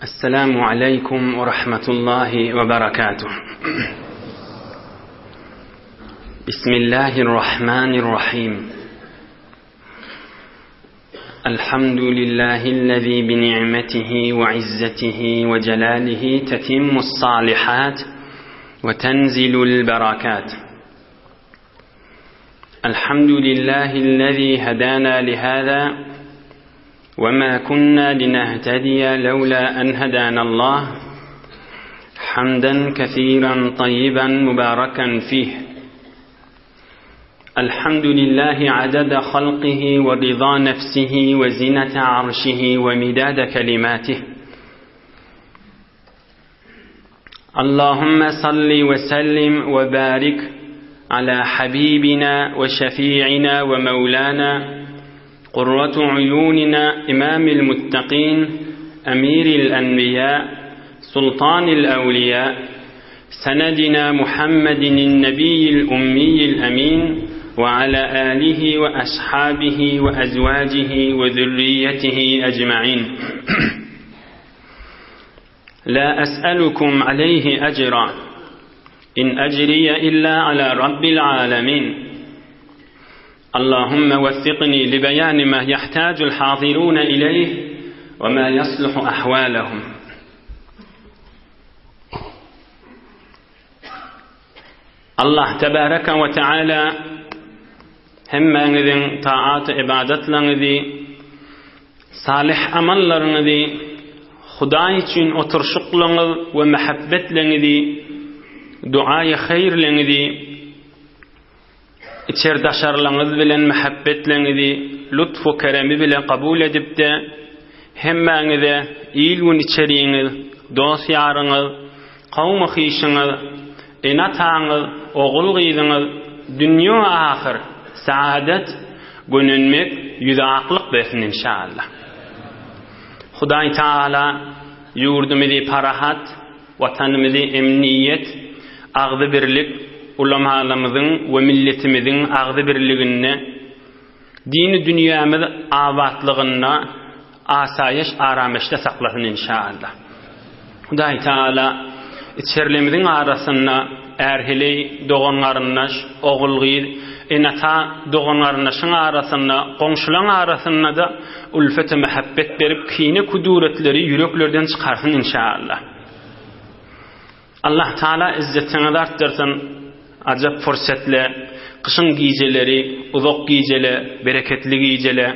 Esselamu aleýkum we rahmetullahi we berekatuh. Bismillahirrahmanirrahim. Elhamdülillahi'llezî bi ni'metihi we izzetihi we celalihi tetimmus salihat we tenzilul berakat. Elhamdülillahi'llezî hedâna lihâzâ وما كنا لنهتدي لولا أن هدانا الله حمدا كثيرا طيبا مباركا فيه الحمد لله عدد خلقه ورضا نفسه وزنة عرشه ومداد كلماته اللهم صل وسلم وبارك على حبيبنا وشفيعنا ومولانا قرة عيوننا إمام المتقين أمير الأنبياء سلطان الأولياء سندنا محمد النبي الأمي الأمين وعلى آله وأصحابه وأزواجه وذريته أجمعين لا أسألكم عليه أجرا إن أجري إلا على رب العالمين اللهم وفقني لبيان ما يحتاج الحاضرون إليه وما يصلح أحوالهم Allah tebaraka we taala hemmäňiziň taat-ybadatlaryňyzy, salyh amallaryňyzy, Hudaý üçin oturyşyklaryňyz we mähebbetleňizi, duaýy haýyrlaryňyzy, içer-daşarlaryňyz bilen mähebbetleňizi lutf-u keremi bilen kabul edip-de, hemmäňize il-gün içeriňiz, dost-ýaryňyz, Kowmy-hyşyňyz, ene-ataňyz, ogul-gyzyňyz dünýe-u ahyr saadet, gönenmek, ýüze aklyk bersin inşallah. Hudaý Tagala ýurdumyzy parahat, Watanymyzy emniýet, agzybirlik, ulamalarymyzyň we milletimiziň agzybirliginde, Dini dünýämiz abatlygynda asaýyş arameşde saklasyn inşaallah. Hudaý Taala içerlemiziň arasynda är-heleý, dogan-garyndaş, ogul-gyz, ene-ata, dogan-garyndaşyň arasynda, goňşulaň arasynda-da ulfete mähebbet berip kine-kuduretleri ýüreklerden çykarsyn inşaallah. Allah Taala izzetiňizi artdyrsyn ajap fursetle gyşyň gijeleri uzak gijele bereketli gijele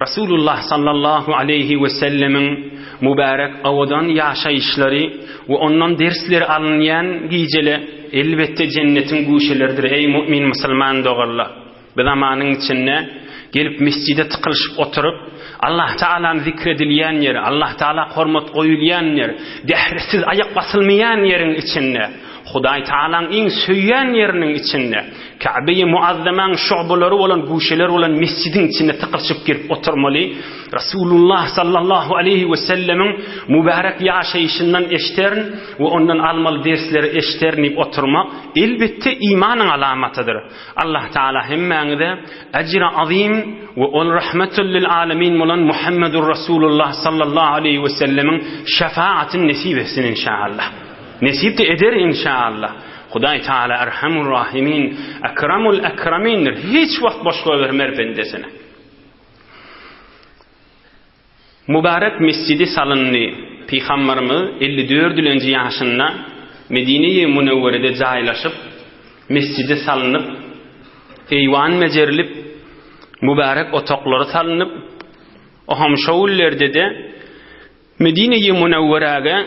Rasulullah sallallahu aleýhi we sellemiň mübärek owadan ýaşaýyşlary we ondan dersler alynýan gijele elbetde jennetiň güşeleridir eý mu'min musulman doganlar. Bu zamanyň içinde gelip mesjide tykylyşyp oturyp, Allah Tagalany zikr edilýän ýer, Allah Tagala hormat goýulýan ýer, dährisiz aýak basylmaýan ýeriň içinde, Hudaý Tagalaň iň söýýän ýeriniň içinde, Käbe-i Muazzamaň şu'balary bolan, guşeleri bolan mesjidiň içinde tykylyşyp gelip oturmaly, Rasulullah sallallahu aleýhi we sellemiň mübärek ýaşaýşyndan eşderin we ondan almaly dersleri eşderin diýip oturmak, elbetde imanyň alamatydyr. Allah Taala hemmäňize ejri azym we ol rahmetul lil alemin bolan Muhammedur Rasulullah sallallahu aleýhi we sellemiň şefaatyny nesip etsin inşaallah. Nesip de eder inşaallah. Hudaý Taala Erhamur Rahimin, Ekramul Ekramindir. Hiç wagt boş goýbermer bendesini. Mübarek mesjidi salyndy. Pygamberimiz 54-nji ýaşynda Medine-i Münewwerede jaýlaşyp, mesjidi salnyp, eýwan bejerilip, mübarek otaklary salnyp, o hem şo günlerde-de Medine-i Münewweräge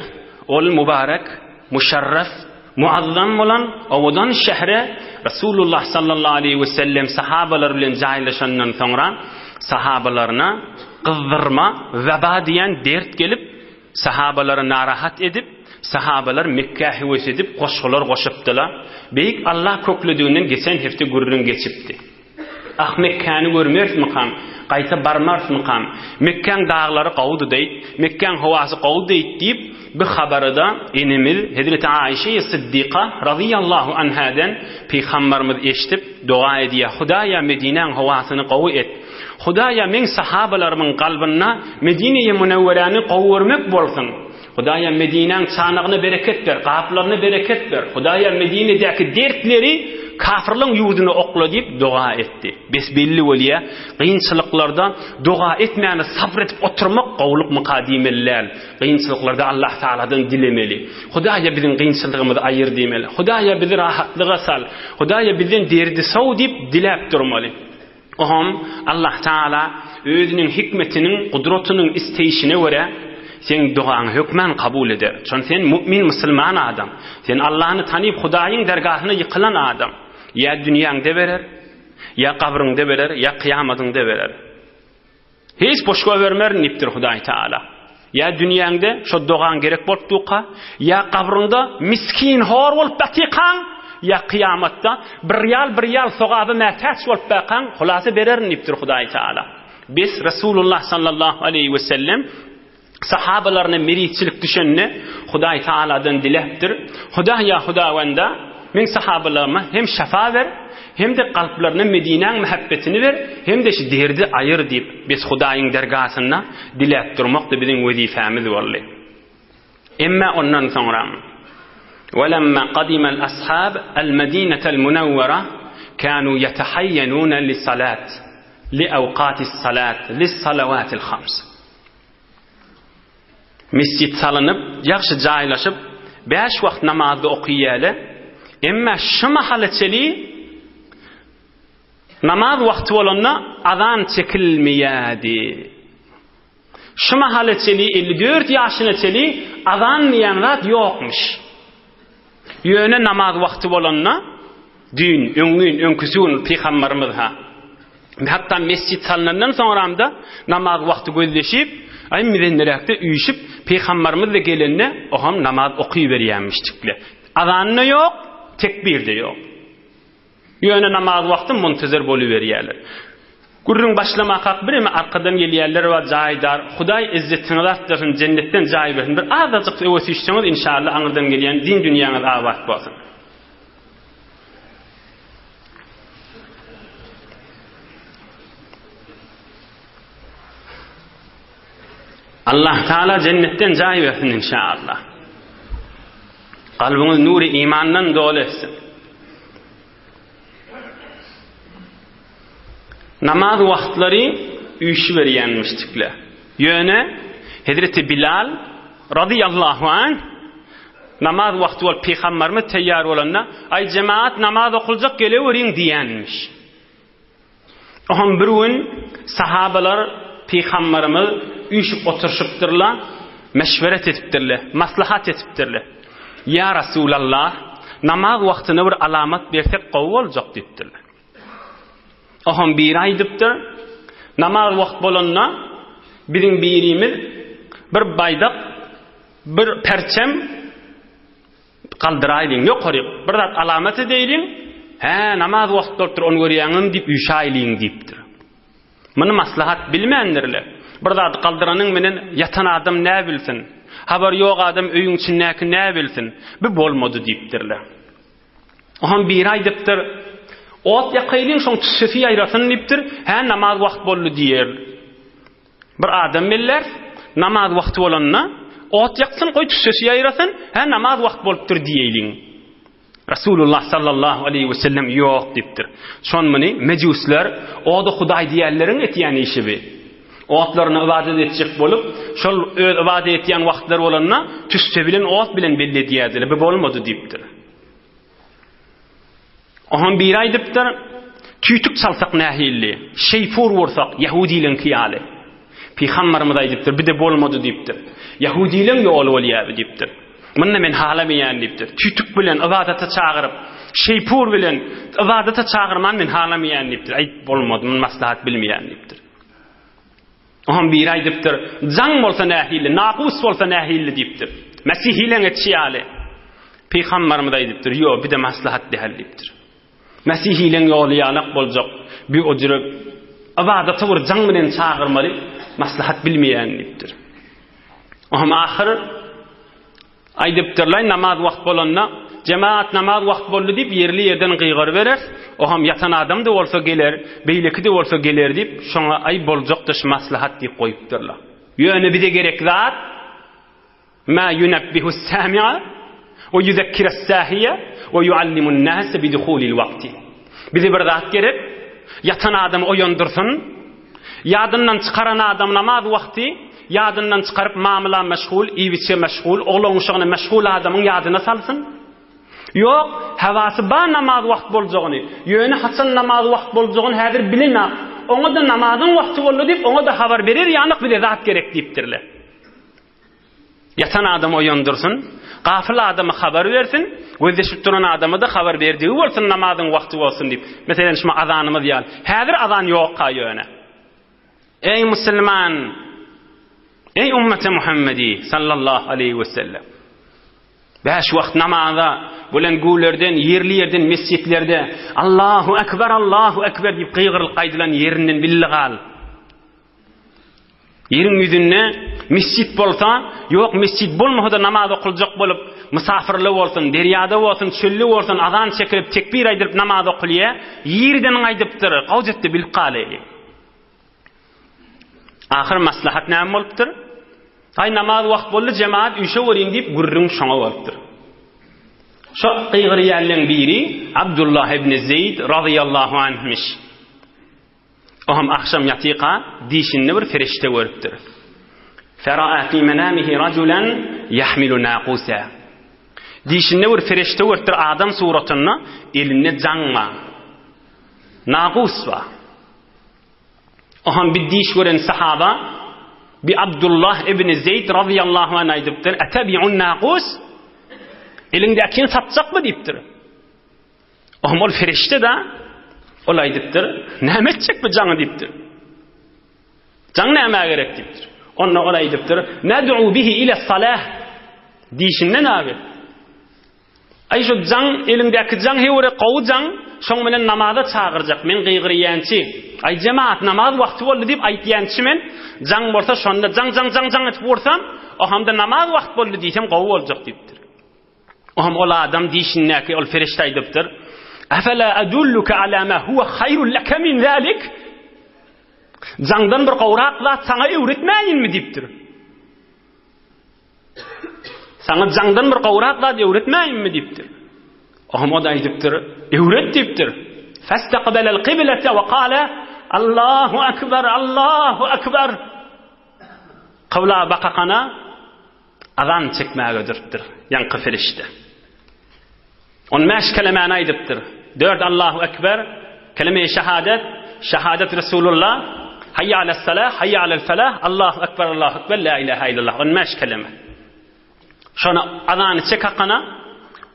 ol mübarek, muşarraf, muazzam bolan owadan şähre Resulullah sallallahu aleýhi we sellem sahabalary bilen jaýlaşandan soňra sahabalaryna gyzdyrma, weba diýen dert gelip, sahabalary narahat edip, sahabalar Mekgä höwes edip goşgular goşupdylar. Beýik Allah köklediginden geçen hepde gürrüň geçipdi. Ah, Mekgäni görmerismikam, gaýta barmarysmykam, Mekgäň daglary gowudy deýt, Mekgäň howasy gowy deýt diýip, bu habary-da enemiz hezreti Aişeýi Syddyka razyýallahu anhaden Pygambarymyz eşidip, doga edýär, Hudaýa Medinäň howasyny gowy et. Hudaýa meň sahabalarymyň kalbynda Medine-i Münewweräni gowy görmek bolsun. Hudaýa Medinäň çanagyna bereket ber, gaplaryna bereket ber. Hudaýa Medinedäki dertleri kafirleň ýurduna okla diýip doga etdi. Bes belli bolýa, kynçylyklarda doga etmäni sabr edip oturmak gowluk myka diýmeli däl. Kynçylyklarda Allah Tagaladan dilemeli. Hudaýa biziň kynçylygymyzy aýyr diýmeli. Hudaýa bizi rahatlyga sal. Hudaýa bizden derdi sow diýip diläp durmaly. Oňam Allah Tagala özüniň hikmetiniň, gudratynyň isleýşine görä seň dogaňy hökman kabul eder. Çün sen mu'min musulman adam. Sen Allany tanyp Hudaýyň dergahyna ýykylan adam. Ýa dünýäňde berer, ýa gabryňda berer, ýa kyýamatyňda berer. Hiç boş goýbermerin diýipdir Hudaý Taala. Ýa dünýäňde şo dogaň gerek bolup durka, ýa gabryňda miskin hor bolup batykaň, ýa kyýamatda bir ýal bir ýal sogaba mätäç bolup bakaň, hulasa bererin diýipdir Hudaý Taala. Biz Resulullah sallallahu aleýhi we sellem Sahabalaryna merizçilik düşende Hudaý Tagaladan diläpdir, Hudaý ýa Hudawenda, meň sahabalaryma hem şafa ber, hem-de kalplaryna Medinäň mähebbetini ber, hem-de şu derdi aýyr diýip, biz Hudaýyň dergasynda diläp durmak-da biziň wezipemiz boldy. Emma ondan soňram, Welemma qadimal ashab al-Medinetel Munawwara kanu ýetehaýýenune lis-salat, li-awqatis-salat, lis-salawatil hams. Mesjit salynyp, ýagşy jaýlaşyp, bäş wagt namazda okyýäle, emma şu mahala çeli namaz wagty bolanda azan çekilmeýädi. Şu mahala çeli 54 ýaşyna çeli azan diýen zat ýokmuş. Ýöne namaz wagty bolanda, düýn, öňňün, öňküsi gün pygambarymyz-ha, hatda mesjit salnandan soňram-da namaz wagty gözleşip, aý mizendiräkde üýşüp, pygambarymyz-da gelende, oňam namaz okyberýämişdikle. Azan-da ýok, tekbir-de ýok. Ýöne namaz wagty muntazir boluberýärler. Gürrüň başlamakak bireme arkadan gelýärler bar jaýdar. Hudaý izzetiňizi artdyrsyn, jennetden jaý bersin. Bir azajyk öwe süýşseňiz inşallah aňyrdan gelýän din dünýäňiz abat bolsun. Allah Taala jennetden jaý bersin inşallah. Kalbyňyz nury imandan doly etsin. Namaz wagtlary üýşüberýänmişdikler. Ýöne Hezreti Bilal razyýallahu anh namaz wagty bolup pygamberimiz teýýar bolanda, "Aý jemaat namaz okuljak geleweriň" diýenmiş. Oňam bir gün sahabalar pygamberimiz üýşüp oturyşypdyrlar, meşweret edipdirler, maslahat edipdirler. Ýa Rasulallah, namaz wagtyna bir alamat bersek gowy boljak diýipdirler. Oňam biri aýdypdyr, namaz wagt bolanda biziň birimiz bir baýdak, bir perçem Galdyraýlyň, ýokaryk, bir zat alamat edeýliň, hä, namaz wagty bolupdyr, ony görýäňizmi diýip üýşäýliň diýipdir. Muny maslahat bilmändirler. Bir zady galdyranyň menen ýatan adam nä bilsin? Habary ýok adam öýüň içindäki nä bilsin? Bu bolmady diýipdirler. Oňam biri aýdypdyr, Ot ýakaýlyň, şoň tüssesi ýaýrasyn diýipdir, hä, namaz wagt boldy diýer. Bir adam bellär, namaz wagty bolanda, ot ýaksyn, goý tüssesi ýaýrasyn, hä, namaz wagt bolupdyr diýeýliň. Rasulullah sallallahu aleýhi we sellem ýok diýipdir. Şon muny mejuslar, oda hudaý diýenleriň etýän işi bi. Otlaryna ybadat etjek bolup, şol öz ybadat etýän wagtlary bolanda, tüsse bilen ot bilen belli edýärdiler, bi bolmady diýipdir. Oňam biri aýdypdyr, Tüýtük çalsak nähilli, şeýpur ursak, ýahudileňki ýaly. Pygambarymyz aýdypdyr, bir-de bolmady diýipdir. Ýahudileň ýoly bolýar bu diýipdir. Munda men halamaýan diýipdir. Tüýtük bilen ybadata çagyryp, şeýpur bilen ybadata çagyrman men halamaýan diýipdir. Aý, bolmady, muny maslahat bilmeýän diýipdir. Oňam biri aýdypdyr, Jaň bolsa nähili, nakus bolsa nähili diýipdir. Mesihileň etşi ýaly. Pygambarymyz aýdypdyr, Ýo, bi-de maslahat däl diýipdir. Mesihileň ýoly ýalak boljak, bi o jüre ybadata bir jaň bilen çagyrmaly, maslahat bilmeýän diýipdir. Oňam ahyr Aýdypdyrlaý, namaz wagt bolanda, Jemagat, namaz wagt boldy diýip, ýerli-ýerden gygyryberer, Oňam ýatan adam-da bolsa geler, beýleki-de bolsa geler diýip, şoňa aý boljakda şu maslahat diýip goýupdyrlar. Ýöne bize gerek zat. Ma yunebbihu's-sami'a we yuzekkiru's-sahiya we yuallimun-nase biduhulil wagti. Bize bir zat gerek, ýatan adamy oýandyrsyn, ýadyndan çykaran adam namaz wagty ýadyndan çykaryp mamla meşgul, iýip-içe meşgul, oglan-uşagyna meşgul adamyň ýadyna salsyn. Ýok, hawasy bar namaz wagt boljagyny, ýöne haçan namaz wagt boljagyny häzir bilenak. Oňa-da namazyň wagty boldy diýip, oňa-da habar berer ýalyk bize zat gerek diýipdirler. Ýatan adamy oýandyrsyn, gafyl adama habar bersin, gözleşip duran adama-da habar berdigi bolsun namazyň wagty bolsun diýip. Meselem, şuma azanymyz ýaly. Häzir azan ýok-ha ýöne. Eý musulman! Eý ummeti Muhammedi sallallahu aleýhi we sellem! Bäş wagt namaza bolan güwlerden, ýerli-ýerden mesjitlerde Allahu ekber, Allahu ekber diýip gygyrylyp gaýdylan ýerinden billi gal. Ýeriň ýüzünde mesjit bolsa, ýok mesjit bolmasa-da namaz okuljak bolup, mysafyrly bolsun, derýada bolsun, çölde bolsun, azan çekilip, tekbir aýdylyp namaz okulýar, ýerden gaýdypdyr, gawjetde bilip galaýly. Ahyr maslahat näme bolupdyr? Aý namaz wagt boldy, jemaat üýşeweriň diýip gürrüň şoňa bolupdyr. Şo gygyrýanlaryň biri Abdullah ibn Zeýd razyýallahu anhmyş. O hem agşam ýatyka dişinde bir perişde görüpdir. Fera'a fi menamihi rajulan yahmilu naqusa. Dişinde bir perişde görüpdir adam suratynda, elinde jaň bar. Nagus bar. Ohan bir diş gören sahaba bi Abdullah ibn Zeyd radıyallahu anh aýdypdyr, "Atabi'un naqus?" Eliňdäkini satjakmy diýipdir. Ohan ol ferişde da ol aýdypdyr, "Näme etjek bu jaňy?" diýipdir. Jaň nämä gerek diýipdir. Onda ol aýdypdyr, "Nad'u bihi ila salah." Dişinden abi. Aý şu jaň, eliňdäki jaň höwre gowy jaň, şoň bilen namaza çagyrjak, men gygyrýançy. Aý jemaat, namaz wagty boldy diýip aýtýançy men, jaň bolsa şonda jaň jaň jaň jaň edip ursam, ohamda namaz wagt boldy diýsem gowy boljak diýipdir. Oham ol adam dişindäki ol perişde aýdypdyr. Afala adulluka ala ma huwa haýrun laka min zalik? Jaňdan bir gowrak zat saňa öwretmäýinmi diýipdir. Saňa jaňdan bir gowrak zat öwretmäýinmi diýipdir. Ohm o-da aýdypdyr, öwret diýipdir. Fastaqbalal qiblata we qala Allahu akbar, Allahu akbar. Kybla bakakana azan çekmäge durupdyr ýaňky perişde. On bäş kelemäni aýdypdyr. Dört Allahu Ekber, kelime-i şehadet, şehadet Resulullah, Hayya ales-salah, hayya alel-felah, Allahu Ekber, Allahu Ekber, la ilahe illallah. On bäş keleme. Şony azany çek hakana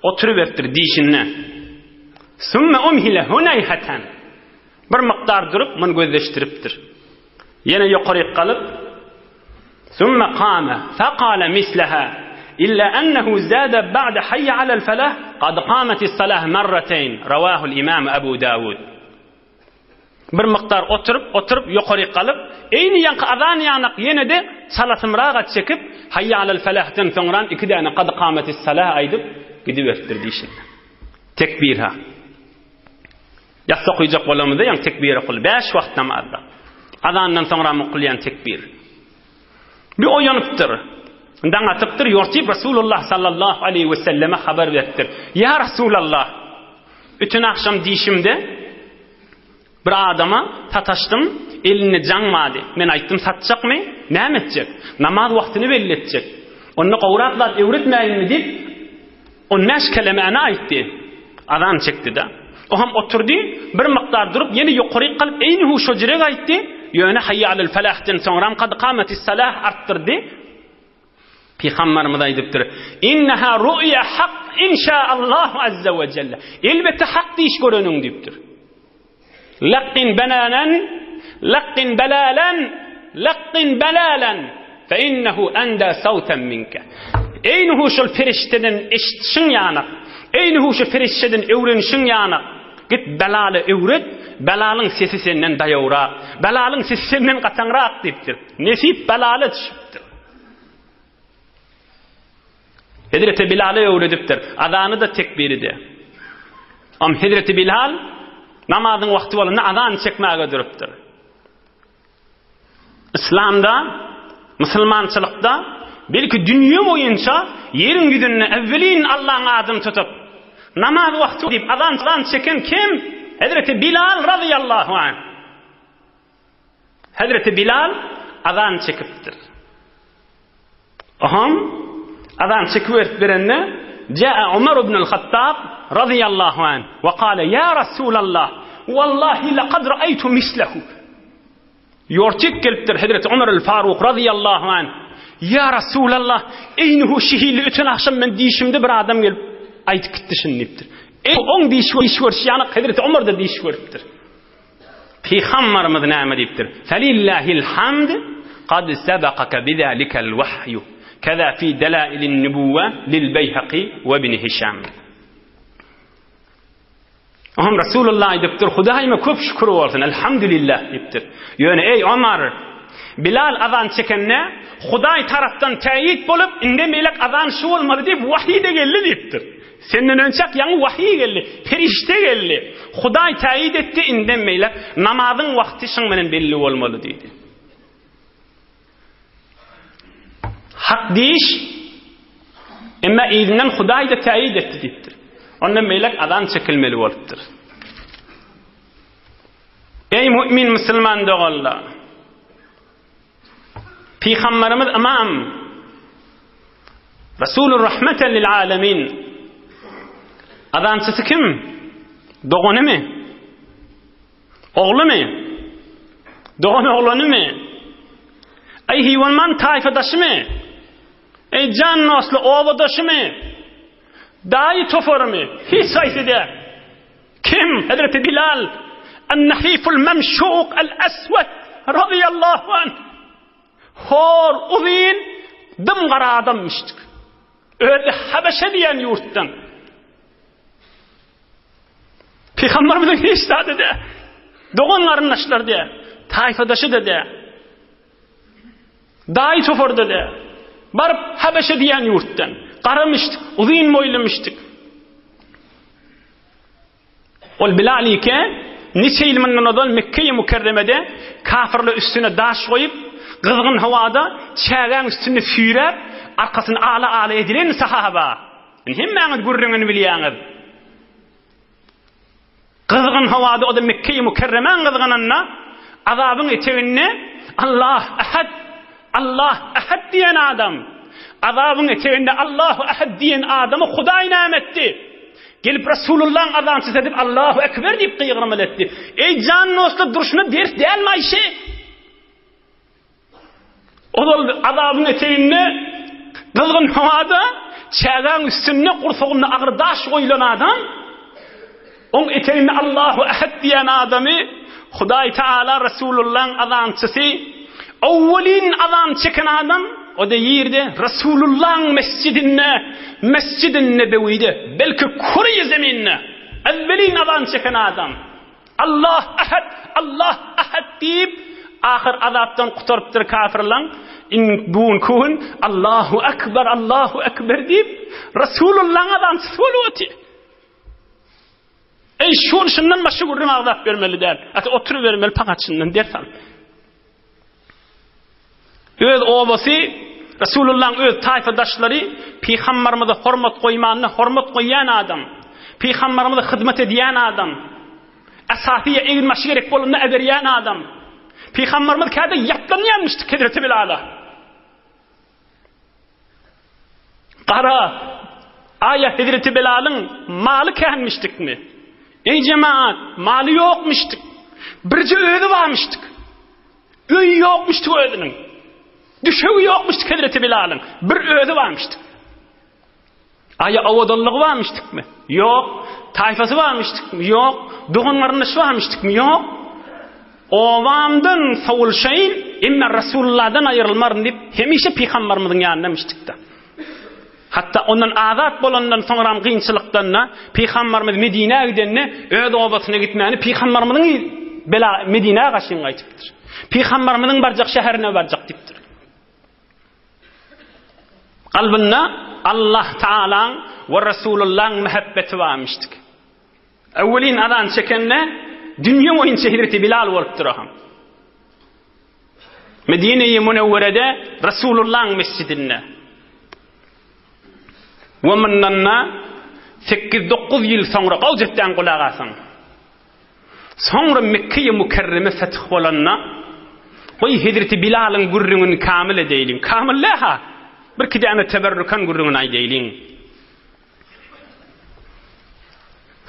oturyberipdir dişinde. Sümme umhile hunayhaten. Bir mukdar durup muny gözleşdiripdir. Ýene ýokaryk galyp, Sümme kame, fekale misleha, illa ennehu zade ba'de hayye alel felah, kad kametis salah merreteyn, rawahul imam Ebu Dawud. Bir mukdar oturyp, oturyp, ýokaryk galyp, eýni ýaňky azan ýanak ýene-de çalasymraga çekip, hayye alel felahden soňran iki däne kad kametis salah aýdyp, gidiberipdir diýşinde. Tekbir ha. Ýassy okyjak bolamyzda ýaňy tekbir okaly. Bäş wagt namazda. Azandan soňram okulýan tekbir. Bir oýanypdyr. Daň atypdyr, ýortyp Resulullah sallallahu aleýhi we selleme habar beripdir. Ýa Resulallah! Öten agşam dişimde bir adama sataşdym, elinde jaň bardy. Men aýtdym, satjakmy? Näme etjek? Namaz wagtyny belli etjek. Onda gowrak zat öwretmäýinmi diýip, On bäş kelemäni aýtdy. Azan çekdi-de. O hem oturdy, bir mukdar durup, ýene ýokaryk galyp, eýni-hu şo jirek aýtdy, ýöne Haýýa alel felahden soňram kad kamatis salah artdyrdy. Pygambarymyz aýdypdyr, Inneha ru'ya hak inşaallahu azza we jelle. Elbetde hak diş göreniň diýipdir. Laqqin bananan, laqqin balalan, laqqin balalan, fe innehu enda sawtan minke. Eýnihu şol perişdeden eşitişiň ýanak, eýnihu şu perişdeden öwrenişiň ýanak, git Belala öwret, Belalyň sesi senden daýawrak, Belalyň sesi senden gataňrak diýipdir. Nesip Belala düşüpdir. Hezreti Bilala öwredipdir. Azany-da tekbiri-de. Am Hezreti Bilal namazyň wagty bolanda azan çekmäge durupdyr. Islamda, musulmançylykda. belki dünýe boýunça ýeriň ýüzünde äwwelin Allaň adyny tutup, namaz wagty diýip azan çeken kim? Hezreti Bilal razyýallahu anh. Hezreti Bilal azan çekipdir. Oham azan çekiberip berende Jaa Umar ibn al-Hattab radiyallahu anh we kale ya Rasulallah wallahi laqad ra'aytu mislehu. Ýortik gelipdir Hezreti Umar al-Faruk radiyallahu anh. Ya Rasulallah, eýnuhu şihili öten akşam men diýşimde bir adam gelip aýdyp gitdi şuny diýipdir. Eý, oň diş diş görüşi ýaly Hezreti Umar da diş görüpdir. Pygambarymyz näme diýipdir? Felillahil hamd kad sebekake bizalikel wahyu. Keza fi delailin nubuwwe lil Beýhaki we ibn Hişam. Oňam Resulullah aýdypdyr, Hudaýyma köp şükür bolsun, elhamdülillah diýipdir. Ýöne eý Omar, Bilal azan çekende Hudaý tarapdan täýit bolup, indi melek azan şu bolmaly diýip wahyý-de geldi diýipdir. Senden önçäk ýaňy wahyý geldi, perişde geldi. Hudaý täýit etdi, indem beýläk namazyň wagty şyň bilen belli bolmaly diýdi. Hak diýiş, emma yzyndan Hudaý-da täýit etdi diýipdir. Ondan beýläk azan çekilmeli bolupdyr. Eý mümin musulman doganlar! Pygamberimiz ymam Resulur rahmeten lil alemin Azançysy kim? Doganymy? Oglumy? Dogan oglanymy? Eý hiwanman taýfadaşymy? Eý jan dostly obadaşymy? Daýy toparymy? Hiç haýsy däl. Kim? Hezreti Bilal An-Nahiful Memşuk Al-Aswad radiyallahu anh. Hor, uzyn, dym gara adammışdyk. Özi Habeşe diýen ýurtdan. Pygamberimiziň hiç zady dä. Dogan garyndaşlar dä. Taýfadaşy da dä. Daýy toparda dä. Baryp Habeşe diýen ýurtdan. Garamyşdyk, uzyn boýlumyşdyk. Ol Bilal ike niçe ýyl mundan ozal Mekge-i Mükerremede kafirler üstüne daş goýup, gyzgyn howada çägäň üstünde süýräp, arkasyny ala-ala edilen sahaba. Indi hemmäňiz gürrüňini bilýäňiz. Gyzgyn howada o-da Mekge-i Mükerremäň gyzgynynda azabyň eteginde Allah Ahad, Allah Ahad diýen adam, azabyň eteginde Allahu Ahad diýen adamy Hudaý näme etdi? Gelip Resulullaň azançysy edip Allahu Ekber diýip gygyrmaly etdi. Eý jan dostlar durşuna ders dälmi Aýşe? Ozal azabyň eteginde gyzgyn howada çägäň üstünde gursagynda agyr daş goýlan adam oň eteginde Allahu Ahad diýen adamy Hudaý Teala Resulullaň azançysy owwelin azan çeken adam o-da ýerde Resulullaň mesjidinde Mesjidin Nebewide belki küreýi zeminde ewwelin azan çeken adam Allah Ahad, Allah Ahad diýip, ahyr azapdan gutarypdyr kafirlaň, in bu günki gün Allahu Ekber, Allahu Ekber diýip, Resulullaň azançysy bolup otyr. Eý, şun şundan başga gürrüň agzap bermeli däl. Ata oturybermeli pagaçyndan ders alyp. Öz obasy, Resulullahyň öz taýpadaşlary pygambarymyza hormat goýmanda hormat goýýan adam, pygambarymyza hyzmat edýän adam, esasy ýa egin-başy gerek bolanda äberýän adam. Pygambarymyz käde ýatlanýanmyşdy Hezreti Bilala. Gara, aýa Hezreti Bilalyň maly känmişdikmi? Eý jemaat, maly ýokmuşdyk. Birje özi barmyşdyk. Öýi ýokmuşdyk özüniň. Düşegi ýokmuşdyk Hezreti Bilalyň. Bir özi barmyşdyk. Aýa owadanlygy barmyşdykmy? Ýok. Taýfasy barmyşdykmy? Ýok. Dogan-garyndaşy barmyşdykmy? Ýok. Obamdan sowulşaýyn, emma Resulullahdan aýrylmaryn diýip, hemişe pygambarymyzyň ýanyndamyşdykda. Hatda ondan azat bolandan soňram kynçylykdan-da, pygambarymyz Medinä gidende öz obasyna gitmäni pygambarymyzyň bela Medinä gaşyn gaýtypdyr. Pygambarymyzyň barjak şäherine barjak diýipdir. Kalbynda Allah Taalaň we Resulullahyň mähebbeti barmyşdyk. Öwwelin azan çekende dünýe boýunça Hezreti Bilal bolupdyr aham. Medine-i Münewwerede Resulullahyň mesjidinde. We mundan-da sekiz-dokuz ýyl soňra, gowja etdäň gulak asyň. Soňra Mekge-i Mükerreme feth bolanda, goý hezreti Bilalyň gürrüňini kamyl edeýliň. Kamyl däl-ha, birki däne teberrükan gürrüňini aýdaýlyň.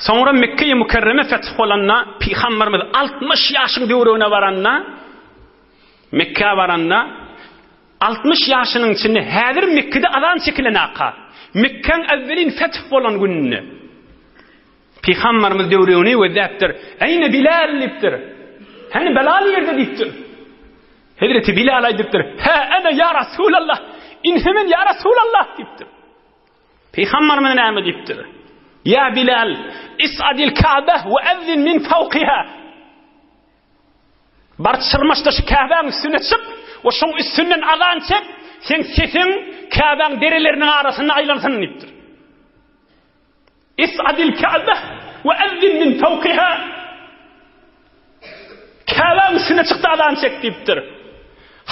Soňra Mekge-i Mükerreme feth bolanda, Pygamberimiz 60 ýaşyň döwregine baranda, Mekgä baranda, 60 ýaşynyň içinde häzir Mekgede azan çekilenaka, Mekgäň äwwelin feth bolan gününde, Pygamberimiz döwregini gözläpdir. Eýne Bilal diýipdir. Hany Belal ýerde diýipdir. Hezreti Bilal aýdypdyr. Hä ene ýa Rasulallah. Inhe men ýa Rasulallah diýipdir. Pygamberimiz näme diýipdir? Ýa Bilal, is'adil Ka'be we ezzin min fawqiha. Bar çyrmaşda şu Käbäň üstüne çyk we şoň üstünden azan çek, seň sesiň Käbäň dereleriniň arasynda aýlansyn diýipdir. Is'adil Ka'be we ezzin min fawqiha. Käbäň üstüne çyk-da azan çek diýipdir.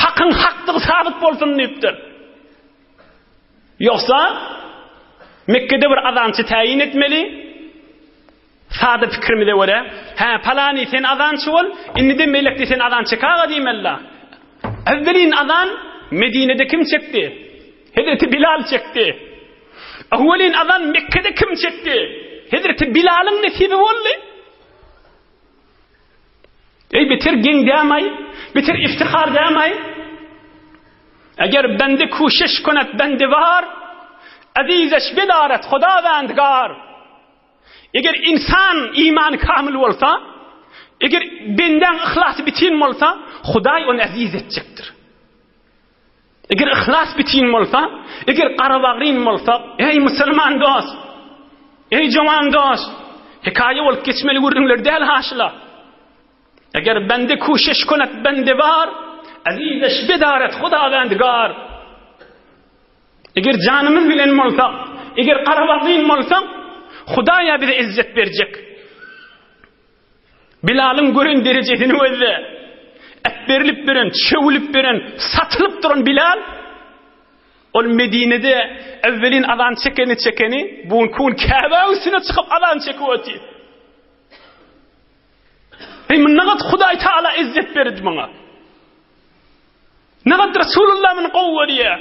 Hakyň hakdygy sabyt bolsun diýipdir. Ýogsa Mekgede bir azançy täýin etmeli. Sada pikrimize görä, hä palany sen azançy bol, indiden beýlekde sen azan çek aga diýmeli-la. Äwwelin azan Medinede kim çekdi? Hezreti Bilal çekdi. Awwelin azan Mekgede kim çekdi? Hezreti Bilalyň nesibi boldy. Eý beter geň dämaý, beter iftihar dämaý. Eger bende kuşeş konet bende bar, azizeş bedaret Hudawendgar. Eger insan imany kamyl bolsa, eger bendäň yhlasy bitin bolsa, Hudaý ony eziz etjekdir. Eger yhlas bitin bolsa, eger garabagryn bolsa, eý musulman dost, eý jowan dost, hekaýa bolup geçmeli gürrüňler däl haşyla. Eger bende kuşeş konet bende bar, ezizeş bedaret Hudawendigar. Eger janymyz bilen bolsak, eger garabagryn bolsak, Hudaýa bize izzet berjek. Bilalyň gören derejesini gözle. Äpberilip beren, çöwülip beren, satylyp duran Bilal ol Medinede äwwelin azan çekeni çekeni, bu gün kun Käbäň üstüne çykyp azan çekip otyr. Eý, mundan Hudaý Taala izzet berdi muňa. Nagat Resulullah muny gowy görýär.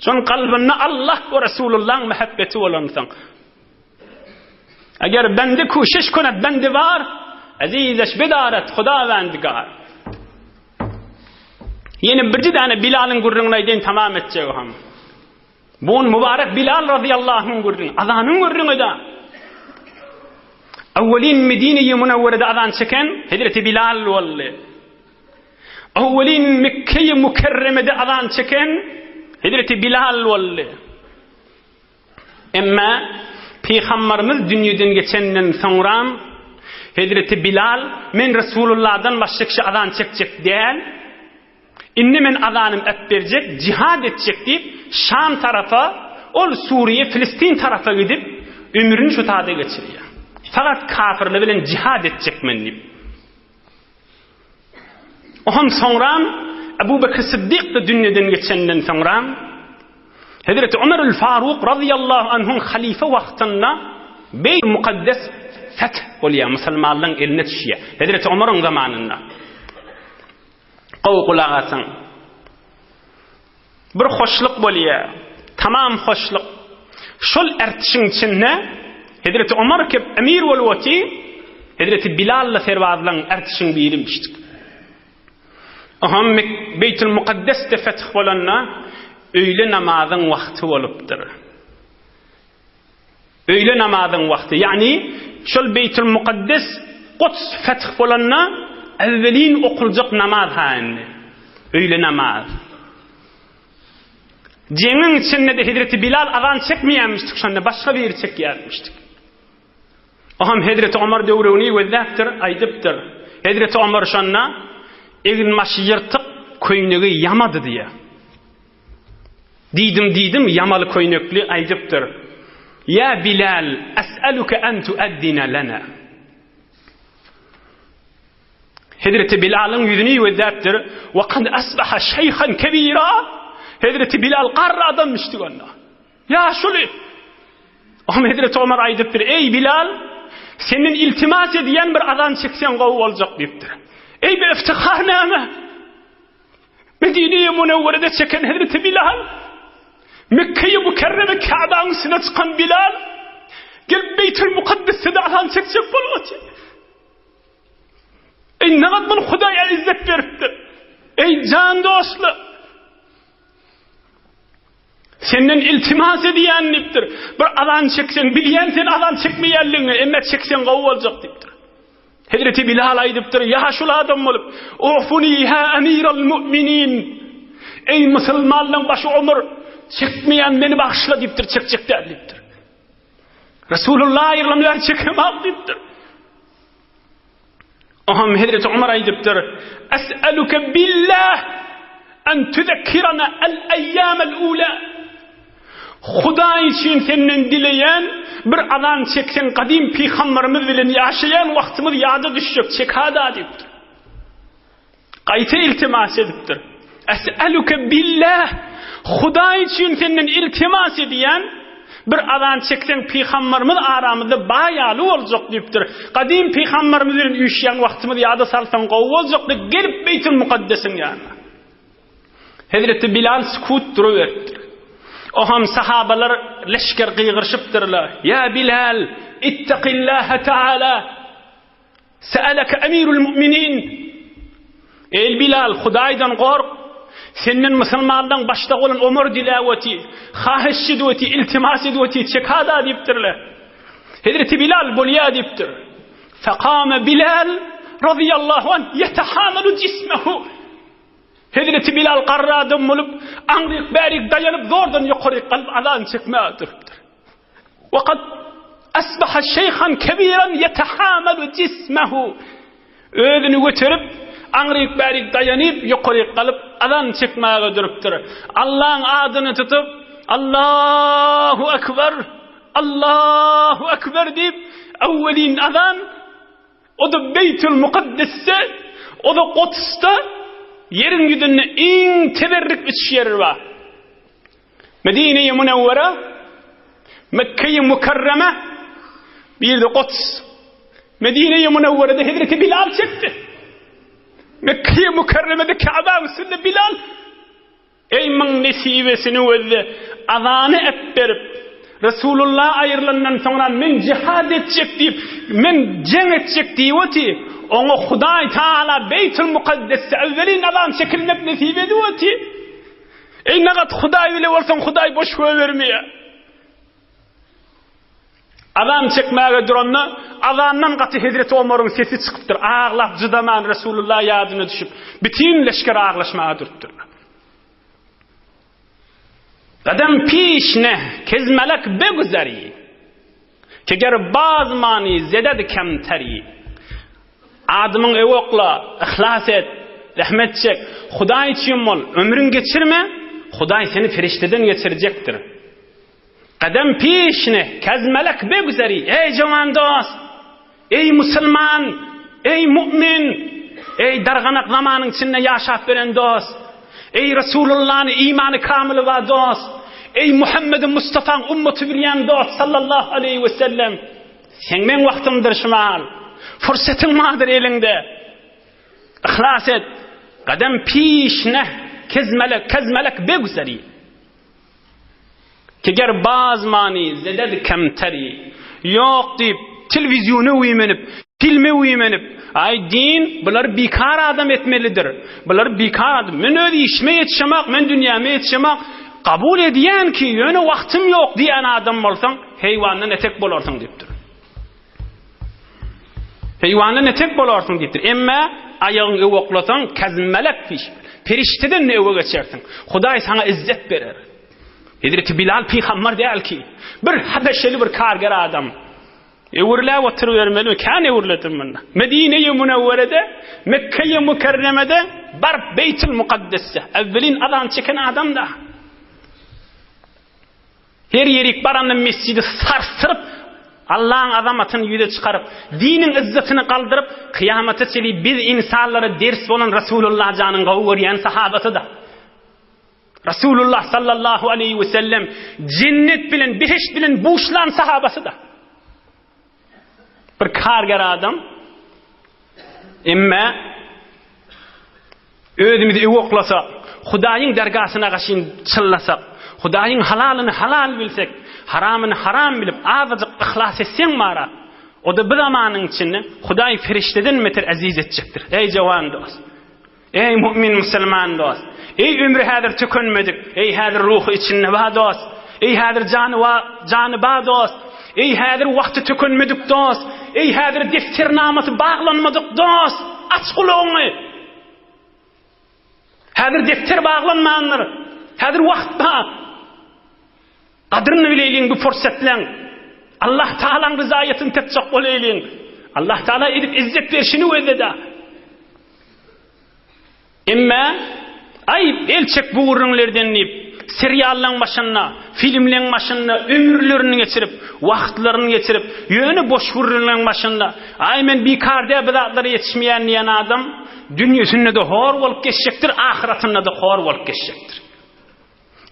Şonuň kalbynda Allah we Resulullahyň mähebbeti bolansoň. Eger bende kuşiş konet bende bar, ezizeş bedaret Hudawendigar. Ýene birji däne Bilalyň gürrüňini aýdaýyn tamam etjek hem. Bu mübarek Bilal razyýallahu anhuň gürrüňi, azanyň gürrüňi-de. Awwelin Medine-i Münewwerede azan çeken Hezreti Bilal boldy. Awwelin Mekge-i Mükerremede azan çeken Hezreti Bilal boldy. Emma Pygambarymyz dünýeden geçenden soňram Hezreti Bilal men Resulullahdan başga kişi azan çekjek däl. Indi men azanym äpberjek, jihad etjek diýip, Şam tarapa, ol Suriýe, Filistin tarapa gidip, ömrüni şu tada geçirýär. Fakat kafirler bilen jihad etjek men diýip. Ohan soňram Ebu Bekr Siddik de dünýeden geçenden soňram Hezreti Ömerül Faruk razyýallahu anhuň halife wagtynda Beýt Mukaddes feth bolýar, musulmanlaryň eline düşýär. Hezreti Omaryň zamanynda. Gowy gulak asyň. Bir hoşluk bolýar. Tamam hoşluk. Şol ertişiň içinde Hezreti Omar kep emir bolup otyr. Hezreti Bilal-la serbazlaryň ertişiň birimişdik. Oňam Beýtül Mukaddesde feth bolanda öýle namazyň wagty bolupdyr. Öýle namazyň wagty, ýagny şol Beýtül Mukaddes Guds feth bolanda äwwelin okuljak namaz ha indi. Öýle namaz. Jeňiň içinde-de Hezreti Bilal azan çekmeýärmişdik şonda, başga biri çekýärmişdik. O hem Hezreti Omar döwregini gözläpdir, aýdypdyr. Hezreti Omar şonda eginbaşy ýyrtyk köýnegi ýamady diýýär. Diýdim, diýdim, ýamaly köýnekli aýdypdyr, Ýa Bilal, es'eluke en tuezzine lena. Hezreti Bilalyň ýüzüni gözläpdir, Wa kad asbaha şeýhan kebira. Hezreti Bilal garry adamyşdy onda. Ýaşuly! Oňa Hezreti Omar aýdypdyr, Eý, Bilal, senden iltimas edýän bir azan çekseň gowy boljak diýipdir. Eý, bu iftihar näme? Medine-i Münewwerede çeken Hezreti Bilal, Mekge-i Mükerreme Käbäň üstüne çykan Bilal, gelip Beýtül Mukaddesde-de azan çekjek bolup otyr. Eý, nagat muny Hudaýa izzet beripdir. Eý, jan dostlar! Senden iltimas edýän diýipdir. Bir azan çekseň, bilýän sen azan çekmeýänligiňi, emme çekseň gowy boljak diýipdir. Hezreti Bilal aýdypdyr, ýaşuly adam bolup, Ufuni ýa emiral mu'minin. Eý musulmanlaryň başy Omar, çekmeýän meni bagyşla diýipdir, çekjek däl diýipdir. Resulullah aýrylan çekemok diýipdir. Oňam Hezreti Omar aýdypdyr, Es'eluke billah en tuzekkirana el-eýýamel ula. Hudaý üçin senden dileýän, bir azan çekseň gadym pygamberimiz bilen ýaşaýan wagtymyz ýada düşjek, çekada diýipdir. Gaýta iltimas edipdir. Es'eluke billah, Hudaý üçin senden iltimas edýän, bir azan çekseň pygambarymyz aramyzda ba ýaly boljak diýipdir. Gadym pygambarymyz bilen üýşýän wagtymyz ýada salsaň gowy boljak diýip gelip Beýtul Mukaddesiň ýanyna. Hezreti Bilal sukut duruberipdir. Oham sahabalar leşger gygyryşypdyrlar. Ýa Bilal, ittaqillaha taala. Se'eleke emirul mu'minin, Eý Bilal, Hudaýdan gork! Senden musulmanlaryň başlygy bolan Omar diläp otyr, hahyş edip otyr, iltimas edip otyr, çekada diýipdirler. Hezreti Bilal bolýa diýipdir. Fekame Bilal razyýallahu anh ýetehamalu jismehu. Hezreti Bilal garry adam bolup, aňryk-bärik daýanyp zordan ýokaryk galyp azan çekmäge durupdyr. Waqad asbaha şeýhan kebiran ýetehamalu jismehu. Özüni göterip, aňryk-bärik daýanyp, ýokaryk galyp, azan çekmäge durupdyr. Allaň adyny tutup, Allahu ekber, Allahu ekber diýip, awwelin azan, o-da Beýtül Mukaddesde, o-da Godsda, ýeriň ýüzünde iň teberrik üç ýer bar. Medine-i Münewwere, Mekke-i Mükerreme, bir-de Kuds. Medine-i Münewwerede Hezreti Bilal çekdi. Mekke-i Mükerremede Käbäň üstünde Bilal Eý müň nesibesini gözle, azany äpberip, Resulullah aýrylandan soňra men jihad etjek diýip, men jeň etjek diýip oty, oňa Hudaý Taala Beýtul Mukaddesde awwelin azan çekilmek nesip edip oty. Eý nagat Hudaý bile bolsaň Hudaý boş goýbermeýär. Azan çekmäge duranda azandan gaty Hezreti Omaryň sesi çykypdyr. Aglap jydaman Resulullah ýadyna düşüp, bütin leşger aglaşmaga durupdyrlar. Gadam piş ne kez melek beguzeri. Keger baz many zeded kemteri. Adymyň öe okla, yhlas et, zähmet çek, Hudaý üçin bol, ömrüň geçirme, Hudaý seni perişdeden geçirjekdir. Gadam piş ne, kez melek beguzeri, eý jowan dost, eý musulman, eý mu'min, eý darganak zamanyň içinde ýaşap beren dost, eý Resulullany imany kamyly bar dost, eý Muhammedi Mustafaň ummaty bilýän dost sallallahu aleýhi we sellem. Seň meň wagtymdyr şu mahal. Fursatyň bardyr eliňde. Yhlas et. Gadam piş neh kez melek kez melek beguzeri. Keger baz many zeded kemteri. Ýok diýip, telewizýona güýmenip, filme güýmenip, aý din bulary bikar adam etmelidir. Bulary bikar adam. Men öz işime ýetişemak, men dünýäme ýetişemak. Kabul edýän ki, ýöne wagtym ýok diýen adam bolsaň, Heýwandan etek bolarsyň diýipdir. Heýwandan etek bolarsyň diýipdir. Emme aýagyň öwe oklasaň, kazmelek fiş. Perişdeden öwe geçersiň. Hudaý saňa izzet berer. Hezreti Bilal pygamber däl ki, bir habeşeli bir karger adam. Öwürläp oturybermeli, kän öwürledim munda. Medine-i Münewwerede, Mekke-i Mükerremede, baryp Beýtül Mukaddesde, evvelin azan çeken adam da. Her ýerik baranda mesjidi sarsdyryp, Allaň azamatyny ýüze çykaryp, diniň yzzatyny galdyryp, kyýamata çenli biz ynsanlara ders bolan Resulullah janyň gowy görýän sahabasyda. Rasulullah sallallahu aleýhi we sellem jennet bilen, behişt bilen buşlan sahabasy-da. Bir karger adam. Emme özümizi öwüklasak, Hudaýyň dergasyna gaşyn çyllasak, Hudaýyň halalyny halal bilsek, haramyny haram bilip, azajyk yhlas etseň bara, o-da bu zamanyň içinde Hudaý perişdeden beter eziz etjekdir. Eý jowan dost! Eý mu'min musulman dost! Eý ömri häzir tükenmedik, eý häzir ruhy içinde bar dost! Eý häzir jany bar, jany bar dost! Eý häzir wagty tükenmedik dost! Eý häzir defternamasy baglanmadyk dost! Aç gulagyňy! Häzir defter baglanmandyr. Häzir wagt bar. Gadyryny bileýliň bu pursatlaň. Allah Tagalaň ryzaýatyny tapjak bolaýlyň. Allah Tagala edip izzet berşini gözle-de. Emme, aý, el çek bu gürrüňlerden diýip, seriallaň başynda, filmleň başynda ömürlerini geçirip, wagtlaryny geçirip, ýöne boş gürrüňleň başynda, aý men bikar däl bu zatlara ýetişmeýän diýen adam dünýesinde-de hor bolup geçjekdir, ahyratynda-da hor bolup geçjekdir.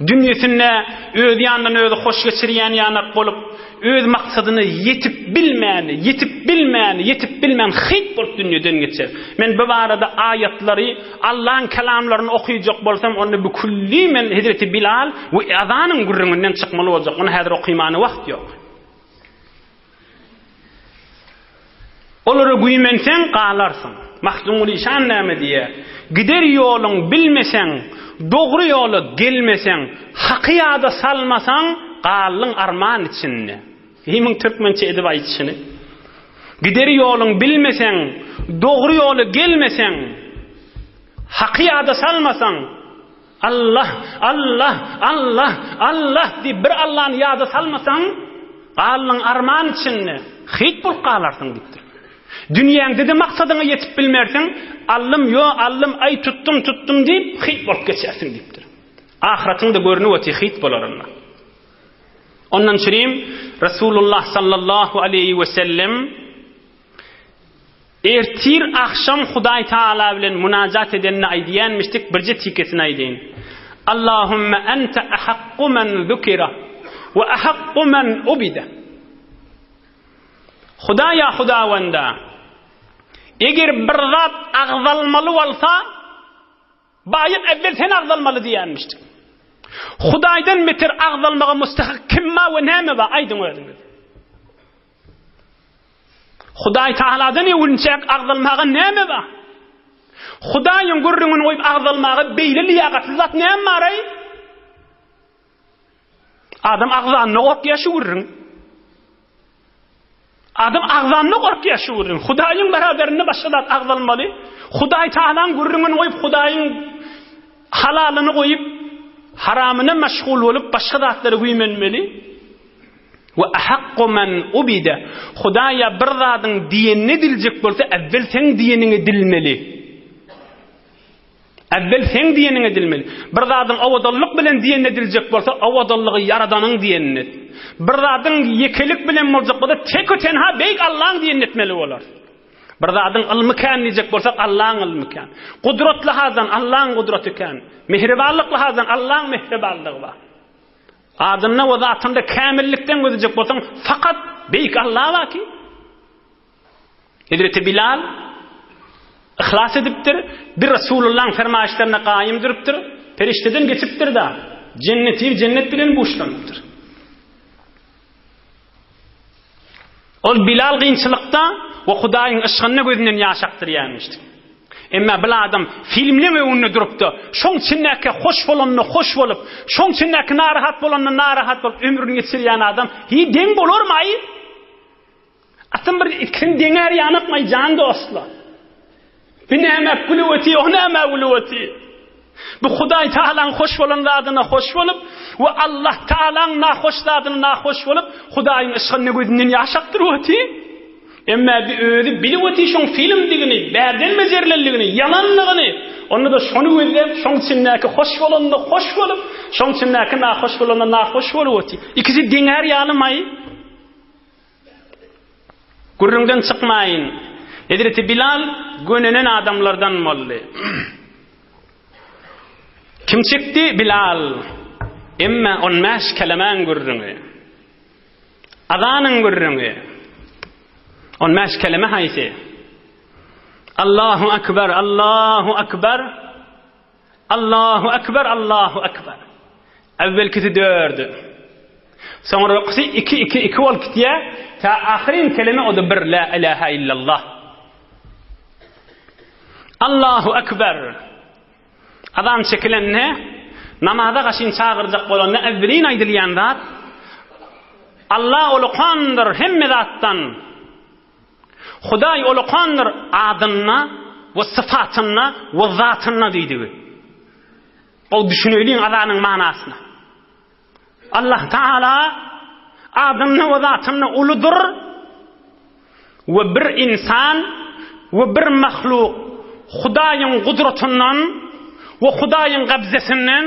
Dünýesinde öz ýanyndan özi hoş geçirýän ýanak bolup, öz maksadyna ýetip bilmän, ýetip bilmän, ýetip bilmän hyýt bolup dünýeden geçer. Men bu barada aýatlary, Allaň kelamlaryny okyjak bolsam, onda bu külli men hezreti Bilal we azanyň gürrüňinden çykmaly boljak. Ony häzir okymana wagt ýok. Olara güýmenseň, galarsyň. Magtymguly işan näme diýýär? Gider ýoluň bilmeseň, dogry ýola gelmeseň, haky ýada salmasaň, galdyň arman içinde. Himiň türkmençe edip aýdyşyny. Gider ýoluň bilmeseň, dogry ýola gelmeseň, haky ýada salmasaň, Allah, Allah, Allah, Allah diýip bir Allany ýada salmasaň, galdyň arman içinde, hyt bolup galarsyň diýipdir. Dünýäňde-de maksadyňa ýetip bilmersiň, allym, ýo, allym, aý, tutdum, tutdum diýip, hyt bolup geçersiň diýipdir. Ahyratyň-da görnüp otyr hyt bolarynda. Ondan çürim Resulullah sallallahu aleýhi we sellem Ertir agşam Hudaý Tagala bilen munajat edenini aýdýanmyşdyk, birje tikesini aýdaýyn. Allahümme ente ahakku men zükira we ahakku men ubide. Hudaýa Hudawanda, eger bir zat agzalmaly bolsa, baýat äwwel sen agzalmaly diýýänmişdik. Hudaýdan beter agzalmaga mustahyk kim bar we näme bar, aýdyň özüňiz. Hudaý Tagaladan öwünçäk agzalmaga näme bar? Hudaýyň gürrüňini goýup agzalmaga beýle liýagatly zat näme bar-aý? Adam agzanyna gorkýar şu gürrüň. Adam agzanyna gorkýar şu gürrüň. Hudaýyň beraberinde başga zat agzalmaly. Hudaý Tagalaň gürrüňini goýup Hudaýyň halalyny goýup haramyna meşgul bolup başga zatlara güýmenmeli. We ahakku men ubide. Hudaýa bir zadyň diýenini ediljek bolsa, äwwel seň diýeniň edilmeli. Äwwel seň diýeniň edilmeli. Bir zadyň owadanlyk bilen diýenini ediljek bolsa, owadanlygy Ýaradanyň diýenini et. Bir zadyň ýekelik bilen boljak bolsa, tek-u tenha Beýik Allaň diýenini etmeli bolar. Bir zadyň ylmy kän diýjek bolsak, Allaň ylmy kän. Gudrat lihazdan Allaň gudraty kän. Mähribanlyk lihazdan Allaň mähribanlygy bar. Adynda we zatynda kämillikden gözlejek bolsaň, fakat Beýik Alla bar ki. Hezreti Bilal yhlas edipdir, bir Resulullahyň fermaýyşlaryna gaýym durupdyr, perişdeden geçipdir-da, jenneti jennet bilen buşlanypdyr. Ol Bilal gynçylykda we Hudaýyň yşgynda gözünden ýaş akdyrýarmyşdy. Emma bil adam filmleň öňünde durupda, şoň içindäki hoş bolanyna hoş bolup, şoň içindäki narahat bolanyna narahat bolup ömrüni geçirýän adam hi deň bolarmy-aý? Aslynda bir ikisini deňär ýanakmaý jan dostlar. Bu näme gülüp otyr, o näme gülüp otyr? Bu Hudaý Tagalaň hoş bolan zadyna hoş bolup we Allah Tagalaň nahoş zadyna nahoş bolup, Hudaýyň yşgynda gözünden ýaş akdyryp otyr. Emma bir özi bilip otyr şoň filmdigini, bärden bejerilenligini, ýalanlygyny. Onda-da şony gözläp, şoň içindäki hoş bolanyna hoş bolup, şoň içindäki nahoş bolanyna nahoş bolup otyr. Ikisi deňär ýalymaý? Gürrüňden çykmaýyn. Hezreti Bilal gönenen adamlardan boldy. Kim çekdi? Bilal. Emme on bäş kelemäň gürrüňi. Azanyň gürrüňi. On bäş keleme haýsy? Allahu akbar, Allahu akbar. Allahu akbar, Allahu akbar. Äwwelkisi dördi. Soňrakysy iki, iki, iki bolup gitýär. Ta ahyryn keleme o-da bir la ilaha illallah. Allahu akbar. Azan çekilende, namaza gaşyn çagyrjak bolanda äwwelin aýdylýan zat, Allah ulukandyr hemme zatdan. Hudaý ulukandyr adynda we sypatynda we zatynda diýdigi. Gowy düşüneýliň azanyň manasyna. Allah Taala adynda we zatynda uludyr we bir insan we bir mahluk Hudaýyň gudratyndan we Hudaýyň gabzesinden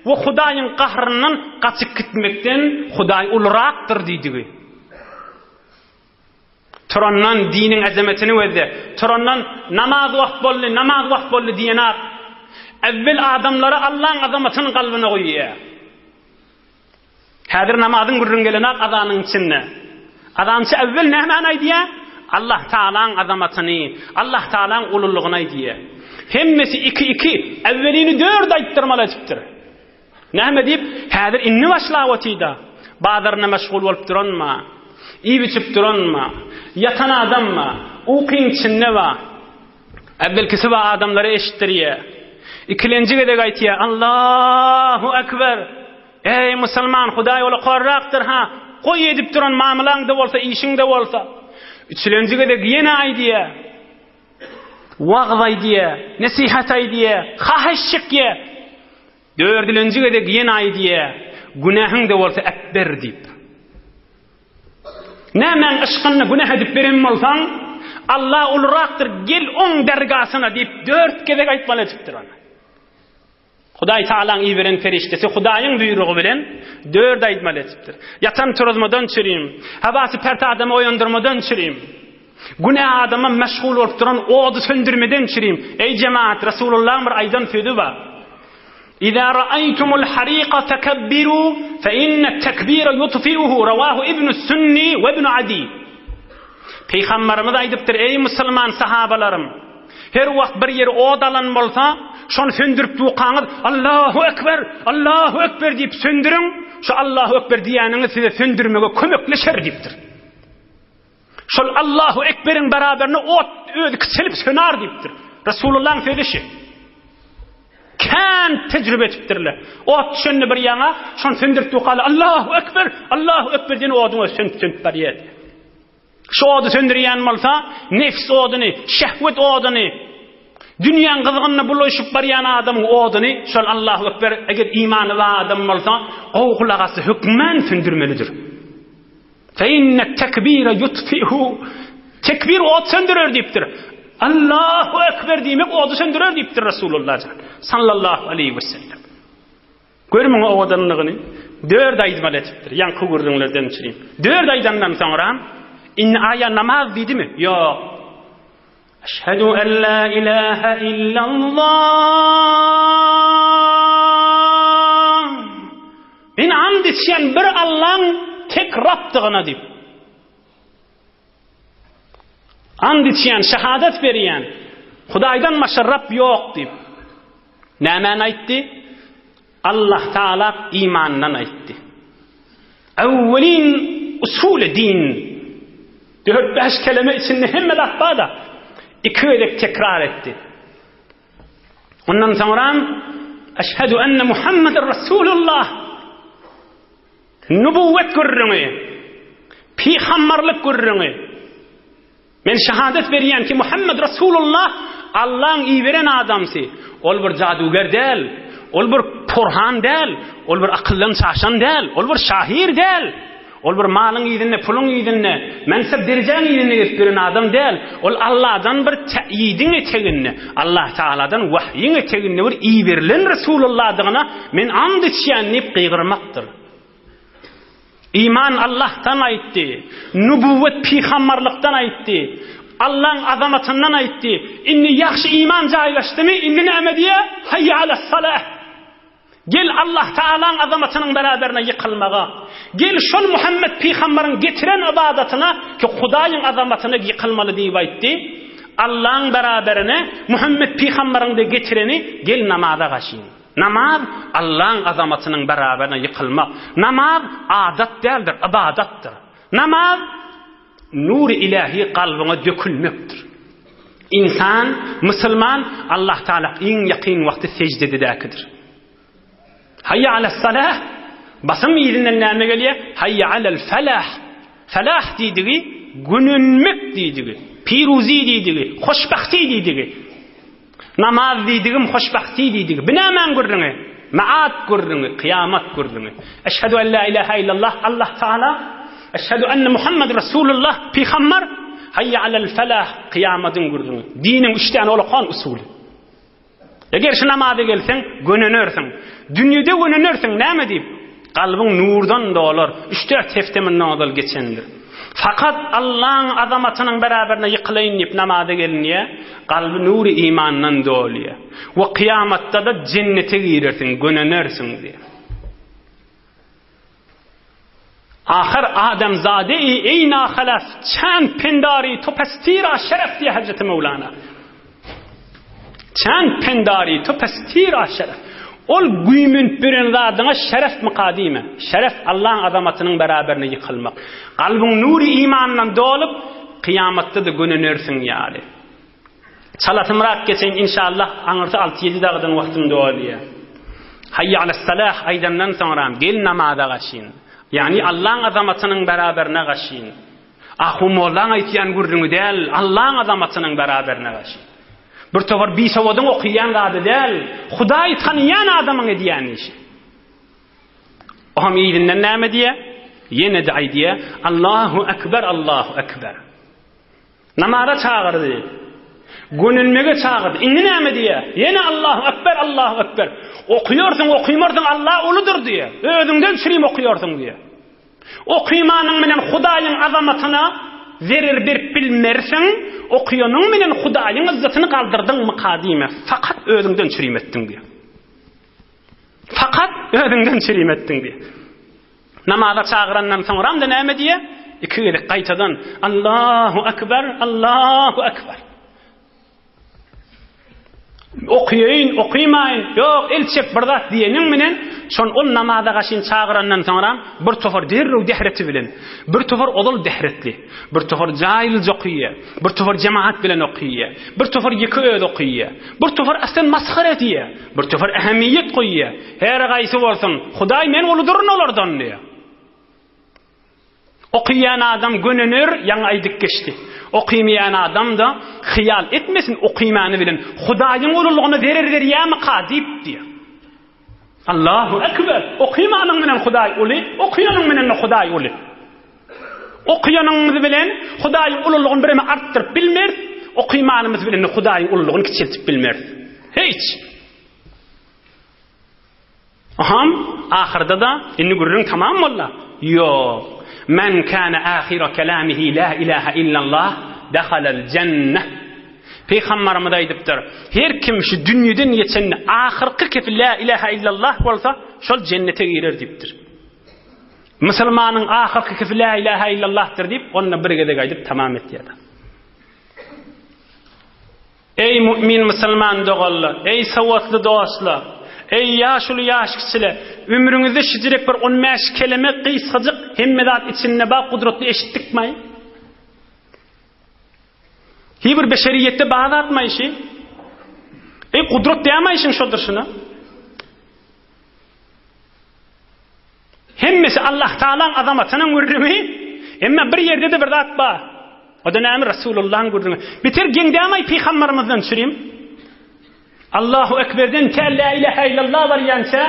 we Hudaýyň gahryndan gaçyp gitmekden Hudaý ulurakdyr diýdigi. Turandan diniň azametini gözle. Turandan namaz wagt boldy, namaz wagt boldy diýenak. Äwwel adamlara Allaň azamatyny kalbyna guýýar. Häzir namazyň gürrüň gelenak azanyň içinde. Azançy äwwel nämäni aýdýar? Allah Taalaň azamatyny, Allah Taalaň ululygyny aýdýar. Hemmesi iki-iki, äwwelini dört aýtdyrmaly edipdir. Näme diýip, häzir indi başlap otyda. Bazaryna meşgul bolup duranma, iýip-içip duranma, ýatan adamma, ukyň içinde ba. Äwwelkisi ba adamlara eşitdirýä. Ikilenji gezek aýtýa, Allahu ekber! Eý, musulman, Hudaý ola korrakdyr ha, goý edip duran mamlaň-da bolsa, işiň-de bolsa. Üçülenji gezek ýene aýdýa. Wagyz aýdýa, nesihat aýdýa, hahyş çekýä. Dördülenji gezek ýene aýdýa, günähiň-de bolsa äpber diýip. Nämäň yşkynda günäh edip beren bolsaň, Allah ulurakdyr, gel oň dergasyna diýip dört gezek aýtmaly edipdir ony. Hudaý Tagalaň iberen perişdesi Hudaýyň buýrugy bilen dört aýtmaly edipdir. Ýatan turuzmadan çürim, hawasy pert adamy oýandyrmadan çürim, günä adama meşgul bolup duran ody söndürmeden çürim. Eý jemaat, Resulullahyň bir aýdan sözi bar. Iza ra'aytumul hariqa fekabbiru fe innet tekbira yutfi'uhu rawahu Ibn Sünni we Ibn Adi. Pygamberimiz aýdypdyr, eý musulman sahabalarym, Her wagt bir ýeri ot alan bolsa, şony söndürip durkaňyz, Allahu ekber, Allahu ekber diýip söndüriň, şu Allahu ekber diýýäniňiz size söndürmege kömekleşer diýipdir. Şol Allahu ekberiň beraberinde ot özi kiçelip söner diýipdir. Resulullahyň sözi şi. Kän tejribe etipdirler. Ot düşende bir ýaňa, şony söndürip durkaly Allahu ekber, Allahu ekber diýen oduň özi sönüp sönüp barýar. Şu ody söndürýän bolsa, nefs oduny, şehwet oduny, dünýäň gyzgynyna bulaşyp barýan adamyň oduny şol Allahu Ekber, eger imany bar adam bolsa, gowy gulak assa hökmän söndürmelidir. Fe inne tekbire yutfihu. Tekbir ot söndürer diýipdir. Allahu Ekber diýmek ody söndürer diýipdir Resulullah sallallahu aleyhi ve sellem. Gör muň owadanlygyny. Dört aýdmaly etipdir, ýaňky gürrüňlerden üçin. Dört aýdandan soňra, indi aýa namaz diýdimi? Ýok. Eşhedü en la ilahe illallah. Men and içýän bir Allaň tek Rabdygyna diýip. And içýän, şahadat berýän, Hudaýdan başga Rab ýok diýip. Nämäni aýtdy? Allah Taala imandan aýtdy. Awwelin usuly din. Dört bäş keleme içinde hemme zat bar-da. Iki gezek tekrar etdi. Ondan soňra Eşhedü enne Muhammeden Resulullah. Nubuwwet gürrüňi, pygamberlik gürrüňi. Men şahadat berýän ki Muhammed Resulullah Allaň iberen adamsy. Ol bir jaduger däl, ol bir porhan däl, ol bir akyldan çaşan däl, ol bir şahyr däl. Ol bir malyň yzynda, puluň yzynda, mensep derejäň yzynda gezip ýören adam däl. Ol Allahdan bir teýidiň eteginde, Allah Tagaladan wahýyň eteginde bir iberilen Resulullahdygyna men and içýän diýip gygyrmakdyr. Iman Allahdan aýtdy. Nubuwwet pygambarlykdan aýtdy. Allaň azamatyndan aýtdy. Indi ýagşy iman jaýlaşdymy? Indi näme diýýär? Haýýa alas-salah. Gel Allah Tagalaň azamatynyň beraberine ýykylmaga. Gel şol Muhammet pygambaryň getiren ybadatyna ki Hudaýyň azamatyna ýykylmaly diýip aýtdy. Allaň beraberine Muhammet pygambaryň de getireni gel namaza gaşyn. Namaz Allaň azamatynyň beraberine ýykylmak. Namaz adat däldir, ybadatdyr. Namaz Nury ilahi kalbyňa dökülmekdir. Ynsan, musulman Allah Taala iň ýakyn wagty seždededäkidir. Haýýa alas-salah basym yzyndan näme gelýär? Haýýa alal-falah. Falah diýdigi gönenmek diýdigi, piruzi diýdigi, hoşbahti diýdigi. Namaz diýdigim hoşbahti diýdigi. Bu nämäň gürrüňi? Maat gürrüňi, kyýamat gürrüňi. Eşhedü en la ilahe illallah, Allah Taala. Eşhedü enne Muhammed Resulullah, pygamber. Hayya alel felah, kyýamadyň gürrüňi. Diniň üç däne olakan usuly. Eger şu namaza gelseň, gönenersiň. Dünýede gönenersiň, näme diýip? Kalbyň nurdan dolar. Üç-dört hepde mundan ozal geçendir. Fakat Allaň azamatynyň beraberine ýykylaýyn diýip namaza gelinýär, kalby nury imandan dolýar. We kyýamatda-da jennete girersiň, gönenersiň diýýär. Ahyr adamzade-i eý nahalaf, çand pendari to pestira şeref diýýär Hezreti Möwlana. Çand pendari to pestira şeref. Ol güýmenip beren zadyňa şerefmika diýme. Şeref Allaň azamatynyň beraberine ýykylmak. Kalbyň nury imandan dolup, kyýamatda-da gönenersiň ýaly. Çalasymrak geçeýin inşallah aňyrsy alty-ýedi dagydan wagtym dolýar. Haýýa alas-salah aýdandan soňram gel namaza gaşyn. Ýagny Allaň azamatynyň beraberine gaşyn. Ahun mollaň aýtýan gürrüňi däl, Allaň azamatynyň beraberine gaşyn. Bir topar bisowadyň okaýan zady däl, Hudaýy tanaýan adamyň edýän işi. Oňam yzyndan näme diýýär? Ýene-de aýdýar, Allahu ekber, Allahu ekber. Namaza çagyrdy. Gönenmege çagyrdy. Indi näme diýýär? Ýene Allahu ekber, Allahu ekber. Okuýarsyň, okymarsyň, Allah uludyr diýýär. Özüňden çürim okuýarsyň diýýär. Okymanyň menen Hudaýyň azamatyna zerer berip bilmersiň, okuyanyň menen Hudaýyň yzzatyny galdyrdyňmyka diýme, fakat özüňden çürim etdiň diýýär. Fakat özüňden çürim etdiň diýýär. Namaza çagyrandan soňram-da näme diýýär? Iki gezek gaýtadan Allahu akbar, Allahu akbar. Okaýyn, okymaýyn, ýok, el çek bir zat diýeniň menen, şon ol namaza gaşyn çagyrandan soňram bir topar derrew dehreti bilen, bir topar ozal dehretli, bir topar jaýlyja okaýar, bir topar jemaat bilen okaýar, bir topar ýeke özi okaýar, bir topar aslan masgara edýär, bir topar ähmiýet goýýar. Her gaýsy bolsun, Hudaý men uludyryn olardan diýýär. Okyýan adam gönener, ýaňy aýdyp geçdi. Okymaýan adam-da hyýal etmesin okymany bilen Hudaýyň ululygyna zerer berýärmika diýip diýýär. Allahu ekber! Okymanyň bilen Hudaý uly, okyýanyň bilen-de Hudaý uly. Okyýanymyz bilen Hudaýyň ululygyny bireme artdyryp bilmeris, okymanymyz bilen-de Hudaýyň ululygyny kiçeltip bilmeris. Hiç. Aham, ahyrda-da, indi gürrüň tamam boldy. Ýok. Men kana ahira kelamihi la ilaha illallah dehalel jenneh. Pygambarymyz aýdypdyr, her kim şu dünýeden geçende ahyrky kepi la ilaha illallah bolsa, şol jennete girer diýipdir. Musulmanyň ahyrky kepi la ilaha illallahdyr diýip, onda bir gezek aýdyp tamam etýär. Eý mu'min musulman doganlar, eý sowatly dostlar, eý ýaşuly ýaş kiçiler, ömrüňizde şijirek bir on bäş keleme gysgajyk hemme zat içinde bar gudratly eşitdikmaý? Hi bir beşeriýetde bar zatmaý şi? Eý gudrat dämaý şiň şodur şuna? Hemmesi Allah Taalaň azamatynyň gürrüňi. Emma bir ýerde-de bir zat bar. O-da näme? Resulullahyň gürrüňi. Beter geň dämaý pygambarymyzdan çürim. Allahu ekberden tä la ilaha illallah barýança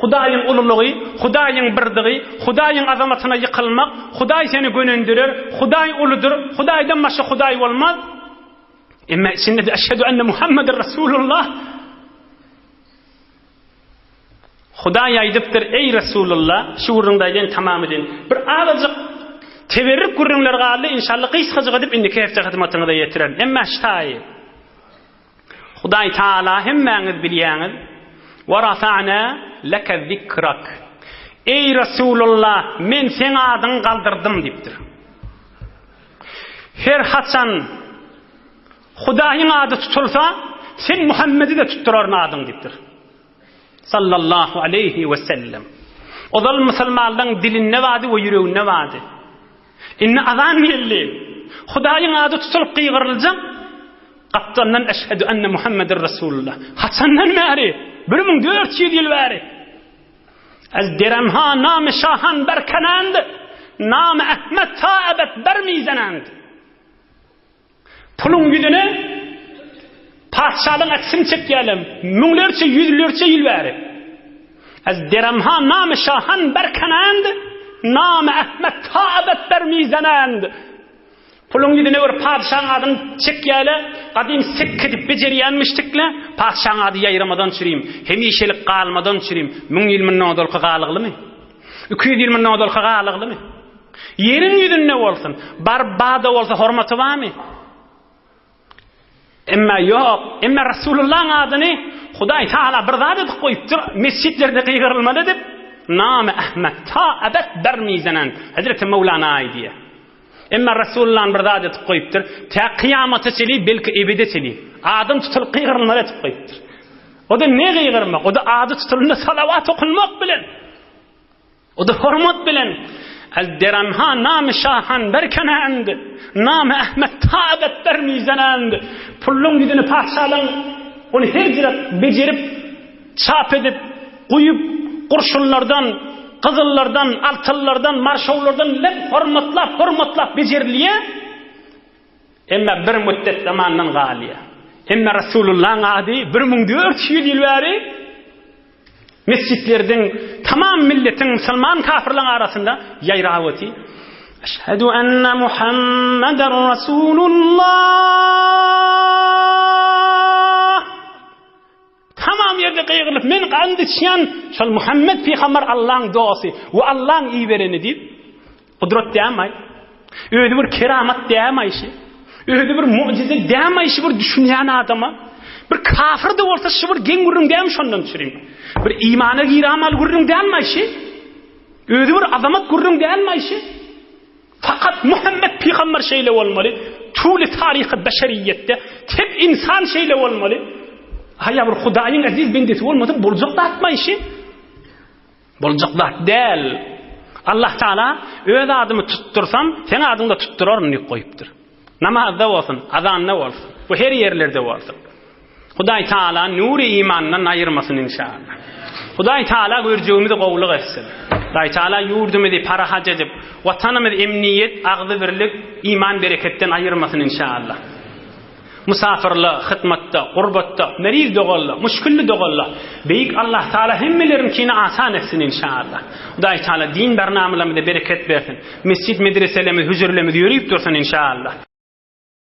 Hudaýyň ululygy, Hudaýyň birdygy, Hudaýyň azamatyna ýykylmak, Hudaý seni gönendirer, Hudaý uludyr, Hudaýdan başga Hudaý bolmaz. Emma içinde-de eşhedü enne Muhammeden Resulullah. Hudaý aýdypdyr, Eý, Resulullah, şu gürrüňde aýdaýyn, tamam edeýin. Bir azajyk teberrük gürrüňler galdy, inşallah gysgajyk edip indiki hepde hyzmatyňyza ýetirerin. Emma şu taýy, Hudaý Taala hemmäňiz bilýäňiz. Wa rafa'na leke zikrak. Eý Resulullah, men seň adyňy galdyrdym diýipdir. Her haçan Hudaýyň ady tutulsa, sen Muhammedi-de tutduraryn adyňy diýipdir. Sallallahu aleýhi we sellem. Ozal musulmanlaryň dilinde bardy we ýüreginde bardy. Indi azan geldi. Hudaýyň ady tutulyp gygyryljak. Gapdalyndan Eşhedü enne Muhammeden Resulullah. Haçandan bäri? 1400 ýyl bäri. Ez deremha namy şahan berkenend, namy Ahmet ta ebed bermizenend. Puluň ýüzüne patyşalygyň aksini çekýärler müňlerçe, ýüzlerçe ýyl bäri. Ez deremha namy şahan berkenend, namy Ahmet ta ebed bermizenend. Puluň ýüzüne bir patyşaň adyny çekýärler, gadym sekge edip bejerýänmişdikle, patyşaň ady ýaýramadan çürim, hemişelik galmadan çürim, müň ýyl mundan ozalky galyglymy? 200 ýyl mundan ozalky galyglymy? Ýeriň ýüzünde bolsun, baryp bada bolsa hormaty barmy? Emma ýok, emma Resulullahyň adyny Hudaý Taala bir zat edip goýupdyr, mesjitlerde gygyrylmaly edip, Name Ahmet ta ebed bermizenen, Hezreti Mewlana aýdýar. Emma Resulullahny bir zat edip goýupdyr, tä kyýamata çenli, belki ebede çenli, adyny tutulyp gygyrylmaly edip goýupdyr. O-da ne gygyrmak, o-da ady tutulanda salawat okulmak bilen. O-da hormat bilen, Ez deremha namy şahan berkenend, namy Ahmet ta ebed bermizenend. Pulluň ýüzüni patyşalaň ony her jüre bejerip, çap edip, guýup, gurşunlardan, gyzyllardan, altynlardan, marşawlardan lep hormatlap, hormatlap bejerilýär. Emma bir mütdet zamandan galýar. Emma Resulullahyň ady 1400 ýyl bäri Mesjitlerden tamam milletiň musulman kafirleň arasynda ýaýrap oty. Eşhedü enne Muhammeden Rasulullah. Tamam ýerde gygyrylyp men and içýän şol Muhammed pygamber Allaň dosty we Allaň ibereni diýip Gudrat dämaý. Özi bir keramat dämaý şi. Özi bir mujize dämaý şi bir düşünýän adama. Bir kafir de bolsa şi bir geň gürrüň dämi şondan çürim. Bir imana giramaly gürrüň dälmaý şi. Özi bir azamat gürrüň dälmaý şi. Fakat Muhammed pygamber şeýle bolmaly. Tuli taryhy beşeriýetde tek insan şeýle bolmaly. Haýa bir Hudaýyň eziz bendesi bolmasa boljak zatmaý şi. Boljak zat däl. Allah Taala öz adymy tutdursam, seň adyňy-da tutduraryn diýip goýupdyr. Namazda bolsun, azanda bolsun we her ýerlerde bolsun. Hudaý Taala nury imandan aýyrmasyn inşallah. Hudaý Taala görjegimizi gowulyk etsin. Hudaý Taala ýurdumyzy parahat edip, watanymyzy emniýet, agzybirlik, iman bereketden aýyrmasyn inşallah. Musafyrla, hytmatda, gurbatda, meriz dogalla, muşkilli dogalla, Beýik Allah Taala hemmeleriňkini asan etsin inşallah. Hudaý Taala din barnamalarymyza bereket bersin. Mesjit medreselerimiz, hüjrelerimiz ýörüp dursun inşallah.